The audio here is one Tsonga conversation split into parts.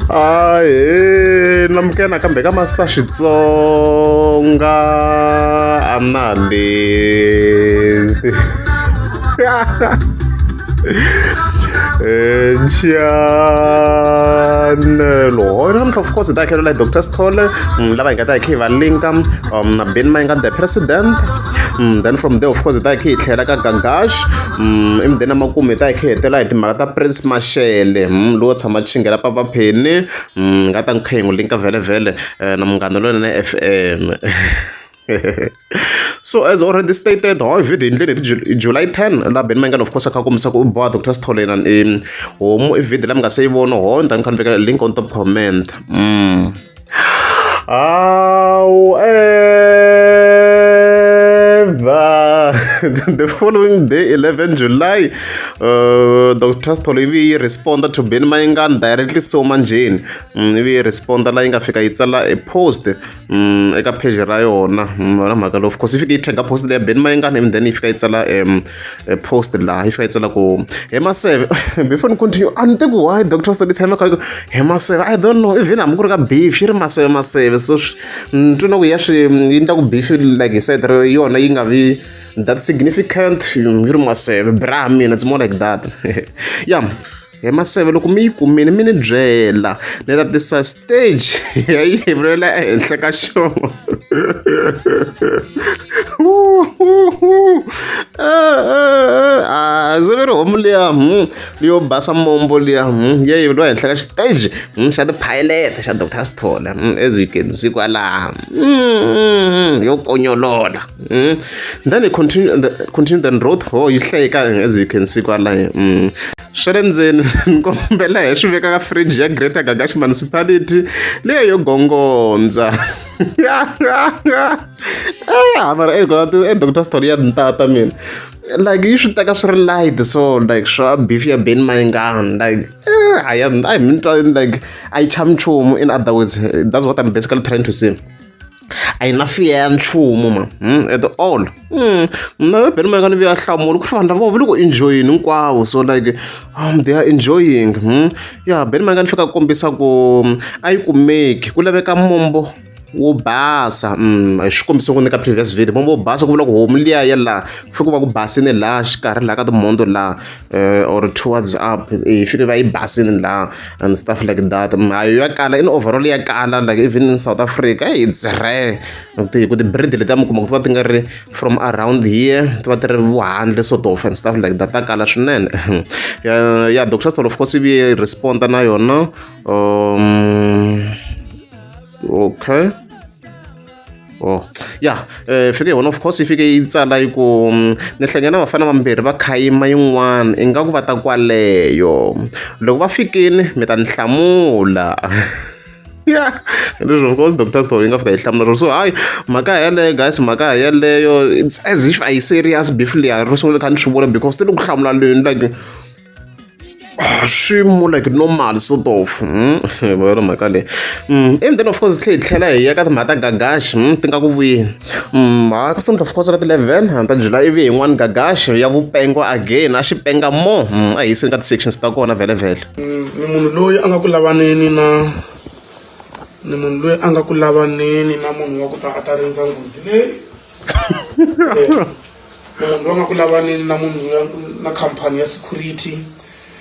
Ahee namukela nakambe ka Master Xitsonga Analyst Chanelo namuntlha of course hi ta khelela hi Doctor Sithole lava hi nga ta hi kha hi va linka na Benny Mayengani the president then from there of course hi ta hi kha hi tlhela ka Gagash emudeni ya makumu hi ta hi kha hi hetela hi timhaka ta Prince Mashele lowo tshama chingela Papa Penny nga ta n'wi kha hi n'wi linka vhele vhele na Munghana Lonene F_M. So as already stated, hayi video hi ndleni hi July 10 laha Benny Mayengani of course a kha a kombisa ku u boha Doctor Sithole na homu i video leyi mi nga se yi vona ho ni ta ni kha ni vekela link on top comment. However, the following day, 11 July, Dr. Sithole ivi yi responda to Benny Mayengani directly so manjheni ivi yi responda la yi nga fika yi tsala a post eka page ra yona na mhaka leyi of course yi fike yi tag post leya Benny Mayengani and then yi fika yi tsala a post laha yi fika yi tsala ku he Maseve before ni continue a ni tivi why Dr. Sithole tshama kha ku he Maseve I don't know even hambi ku ri ka beef yi ri Maseve Maseve so ni twa na ku ya swi yi endla ku beef like hi side ra yona yi nga vi that significant yi ri Maseve bra mina it's more like that yeah He Maseve loko mi yi kumile mi ni byela ni ta tisa stage ya yi hevelela ehenhla ka xona a se ve ri homu liya leyo basa mombo liya ya yevuriwa henhla ka xiteji xa ti-pilot xa Doctor Sithole as you can see kwalaha yo konyolola then he continue continue then wrote oh yi hlayeka as you can see kwalaha swa le ndzeni ni kombela hi swi veka ka fridge ya Greater Gagashi Municipality leyo yo gongondza eh mara eh kona eh Doctor Story ya ntata mina like yi swi teka swi ri light so like swa beef ya Benny Mayengani like eh a ya a hi mi twa like a yi chavi nchumu in other words that's what I'm basically trying to say a yi na fear ya nchumu ma at all na Benny Mayengani vuya hlamula ku ri vanhu lava va le ku enjoyeni hinkwavo so like they are enjoying ya Benny Mayengani fika kombisa ku a yi kumeki ku laveka mombo wo basa hi xikombiso ku nyika previous video mombo wo basa ku vula ku homu liya ya laha ku fike ku va ku basini laha xikarhi laha ka timhondzo laha or towards up yi fike va yi basini laha and stuff like that hayi ya kala in overall ya kala like even in South Africa it's rare ku ti-breed letiya mi kuma ku ti va ti nga ri from around here ti va ti ri vuhandle sort of and stuff like that ta kala swinene ya ya Doctor Sithole of course yi vuye yi respond na yona okay oh ya fike yona of course yi fike yi tsala yi ku ni hlangana na vafana vambirhi va khayima yin'wana ingaku va ta kwaleyo loko va fikini mi ta ni hlamula ya leswi of course Doctor Sithole yi nga fika yi hlamula so hayi mhaka yeleyo guys mhaka yeleyo it's as if a yi serious beef liya ro sungula kha ni swi vona because ti le ku hlamula like swiyimo like normal sort of yona mhaka leyi and then of course tlhe hi tlhela hi ya ka timhaka ta Gagash ti nga ku vuyeni ha ka sonto of course ka ti-11 ta July ivi yin'wana Gagash ya vupengo again a xi penga more a hi yiseni ka ti-sections ta kona vhele vhele ni munhu loyi a nga ku lavaneni na ni munhu loyi a nga ku lavaneni na munhu wa ku ta a ta rindza nghozi leyi munhu loyi a nga ku lavaneni na munhu na khampani ya security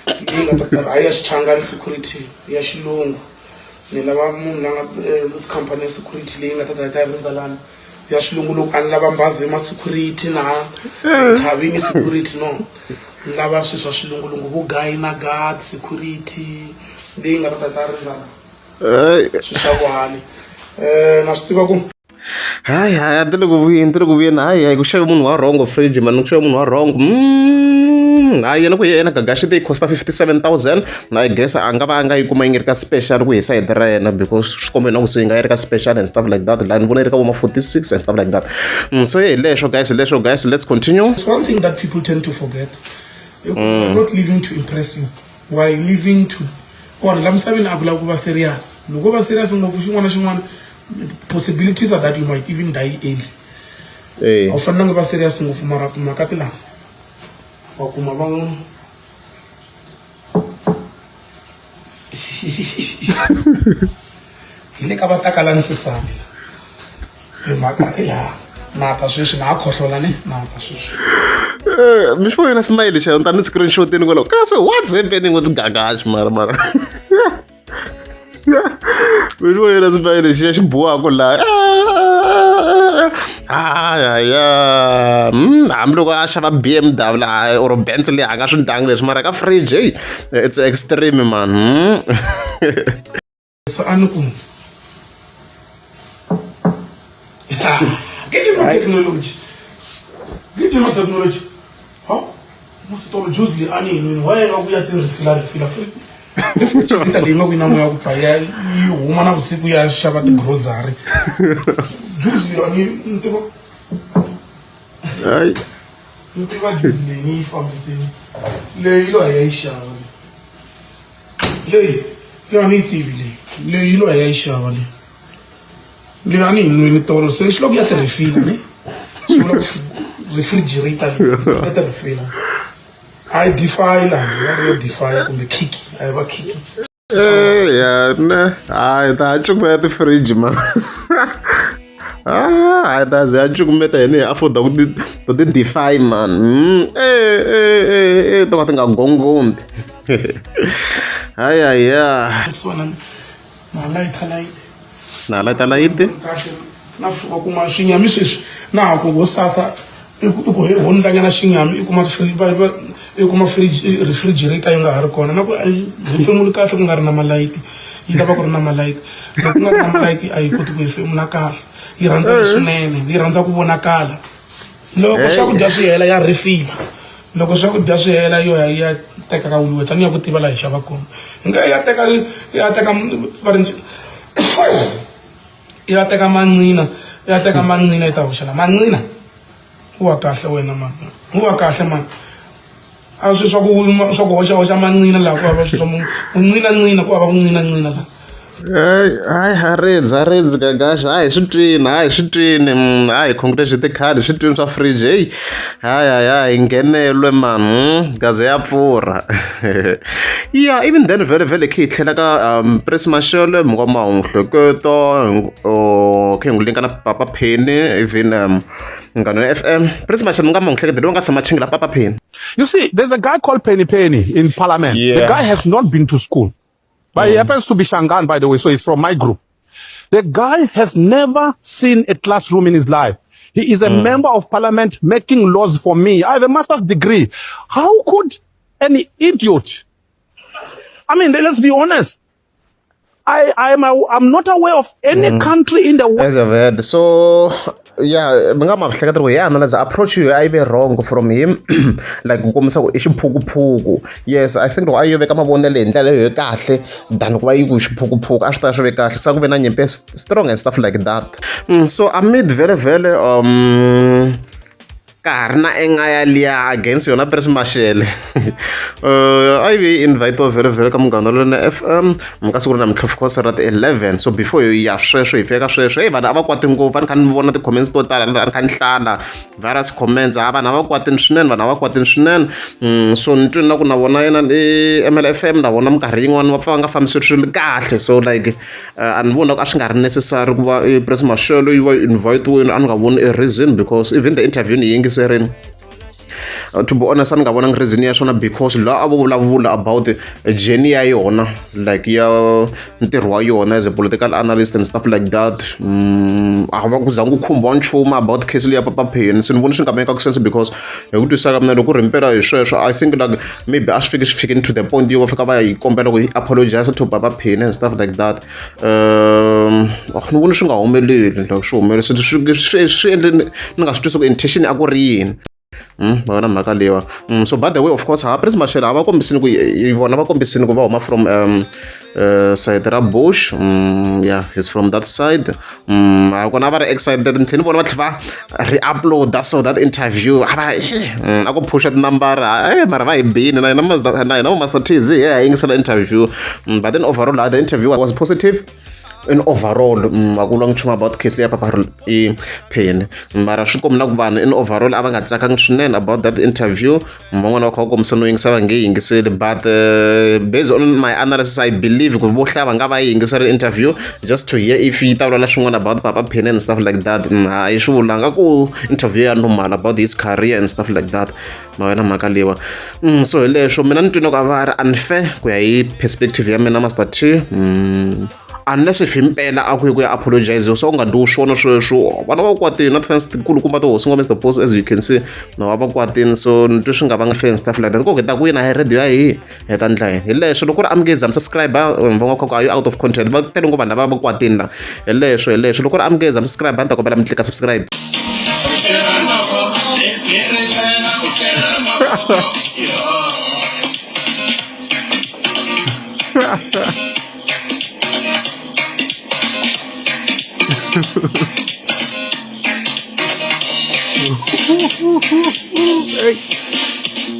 leyi nga ta hayi ya xichangani security ya xilungu ni lava munhu la nga khampani ya security leyi nga ta ta yi ta rindza lani ya xilungu loko a ni lava mbazima security na khavini security no ni lava swilo swa xilungulungu vo guy na guard security leyi nga ta ta yi ta rindza la swilo swa vuhali um na swi tiva ku hayi hayi a ti le ku vuyeni ti le ku vuyeni hayi hayi ku xave munhu wa wrong fridge mani ku xave munhu wa wrong hayi yena ku yena Gagashi yi costa 57,000 na I guess a nga va a nga yi kuma yi nga ri ka special ku hi sayiti ra yena because swi komba na ku se yi nga yi ri ka special and stuff like that laha ni vona yi ri ka vo ma 46 and stuff like that so hi leswo guys leswo guys let's continue. There's one thing that people tend to forget. We're not living to impress you. We're living to vanhu la misaveni a ku lava ku va serious loko va serious ngopfu xin'wana na xin'wana possibilities are that you might even die early Eh. a wu fanelanga va serious ngopfu mara timhaka ti lama wa kuma va Hi le ka va takalani sisani la. Hi mhaka ya na ta sweswi na ha khohlola ne na ta sweswi. Eh, mi swi vona smile xa yona ni screenshotini kwalaho kasi what's happening with Gagash mara mara mi swi vona smile lexiya xi buwaka laha hayaya hambiloko a xava BMW or Benz leyi a nga swi ntangi leswi mara ka fridge hey it's extreme man. Se a ni ku gijima technology, gijima technology. Ha masitolo juice leyi a ni yi nwini wa nga ku ya ti refila refila refrigerator leyi nga ku yi na moya ku pfa ya yi huma na vusiku ya xava ti-grocery juice leyi a ni ni tiva hayi ni tiva juice leyi ni yi fambisini leyi lo ya yi xava leyi leyi a ni yi tivi leyi leyi lo ya yi xava leyi leyi a ni yi nweni tolo se xi loko ya ti-refila ne swi vula ku refrigerator ya ti-refila a yi defy laha va ri yo defy kumbe kick a yi va kick. Ya ne hayi ta ha cukumeta ti-fridge man. Ah, hayi ta ze ya cukumeta hina hi afforda ku ti to ti defy man. Eh eh eh eh to ka ti nga gongondi. Hayaya. Swona na lighter light. Na lighter light. Kahle na fika kuma xinyami sweswi na ha ku ho sasa i ku i ku ho ndlanyana xinyami i kuma i kuma fridge refrigerator yi nga ha ri kona na ku a yi hefemuli kahle ku nga ri na malayiti yi lava ku ri na malayiti loko ku nga ri na malayiti a yi koti ku hefemula kahle yi rhandza leswinene yi rhandza ku vonakala loko swakudya swi hela ya refila loko swakudya swi hela yo ya yi ya teka ka Woolworths a ni ya ku tiva laha hi xava kona hi nga ya teka ya teka va ri ya teka mancina ya teka mancina yi ta hoxela mancina u wa kahle wena mani u wa kahle mani a swi swa ku swa ku hoxa hoxa mancina laha ku hava swi swa ku ncina ncina ku hava ku ncina ncina laha. Hayi ha rindzi ha rindzi Gagash hayi swi twini hayi swi twini hayi congratulations tikhadi swi twini swa fridge heyi hayi hayi hayi nghenelwe man gaze ya pfurha ya even then vhele vhele khe hi tlhela ka Prince Mashele Mngoma Nhleketo khe hi n'wi linka na Papa Penny even Munghana FM Prince Mashele Mngoma Nhleketo loyi nga tshama chingela Papa Penny. You see, there's a guy called Penny Penny in Parliament. The guy has not been to school. But he happens to be Shangaan, by the way, so he's from my group. The guy has never seen a classroom in his life. He is a member of parliament making laws for me. I have a master's degree. How could an idiot? I mean, let's be honest. I'm not aware of any country in the world. As I've heard. So, yeah, mi nga ma hleketa ku hi analyze approach yo a yi ve wrong from him like ku kombisa ku i xiphukuphuku. Yes, I think loko a yo veka mavonelo hi ndlela leyo kahle than ku va yi ku xiphukuphuku a swi ta swi ve kahle se ku ve na nyimpi strong and stuff like that. So amid vhele vhele ka ha ri na enga liya against yona Prince Mashele a yi ve yi invite-iwa vhele vhele ka Munghana Lonene FM ka siku ra namuntlha of course ra ti-11 so before hi ya sweswo hi fika ka sweswo heyi vanhu a va kwati ngopfu a ni kha ni vona ti-comments to tala a ni kha ni hlala various comments a vanhu a va kwatini swinene vanhu a va kwatini swinene so ni twini na ku na vona yena i M_L_F_M na vona minkarhi yin'wani va pfa va nga fambisi swilo kahle so like a ni voni ku a swi nga ri necessary ku va Prince Mashele yi va yi invite-wini a ni nga voni a reason because even the interview ni yi yingiserini to be honest a ni nga vonangi reason ya swona because laha a vo vulavula about journey ya yona like ya ntirho wa yona as a political analyst and stuff like that a va ku zangi ku khumbiwa nchumu about case leyi ya Papa Penny se ni voni swi nga make sense because hi ku twisisa ka mina loko ku ri himpela hi sweswo I think like maybe a swi fiki swi fikini to the point yo va fika va ya yi kombela ku yi apologize to Papa Penny and stuff like that ni voni swi nga humeleli like swi humelele se swi swi endle ni nga swi twisi ku intention a ku ri yini. Va vona mhaka leyiwa so by the way of course ha Prince Mashele a va kombisini ku vona va kombisini ku va huma from side ra Bush yeah he's from that side a kona a va ri excited ni tlhela ni vona va tlhela va re-uploada so that interview a va a ku phusha tinambara mara va hi bini na hina na hina vo Master Tz hi ya yingisela interview but then overall the interview was positive. In overall, a ku vuriwanga nchumu about case leya Papa i Penny, mara swi kombi na ku vanhu in overall a va nga tsakangi swinene about that interview. Van'wana va kha va kombisa no yingisa, va nge yingiseli, but based on my analysis, I believe ku vo hlaya va nga va yi yingisela interview just to hear if yi ta vulavula swin'wana about Papa Penny and stuff like that. A yi swi vulanga ku interview ya normal about his career and stuff like that. Ma wena mhaka leyiwa. So hi leswo mina ni twini ku a va ri unfair ku ya hi perspective ya mina, Master T. Unless if himpela a ku yi ku ya apologize, so u nga ndiwi swona sweswo. Vana va kwatini na ti-fans tikulukumba tihosi ngwa Mr Post, as you can see, na va va kwatini, so ni twe swi nga vanga fair and stuff like that. Ku hi ta ku yini, a hi radio ya hi hi ta ndla yini. Hi leswo loko ku ri amukezi am subscriber, va nga kha ku are you out of content, va tele ngopfu vanhu lava va kwatini la. Hi leswo, hi leswo loko ku ri amukezi am subscriber, ni ta kombela mi tlika subscribe. Hey.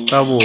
Tá bom.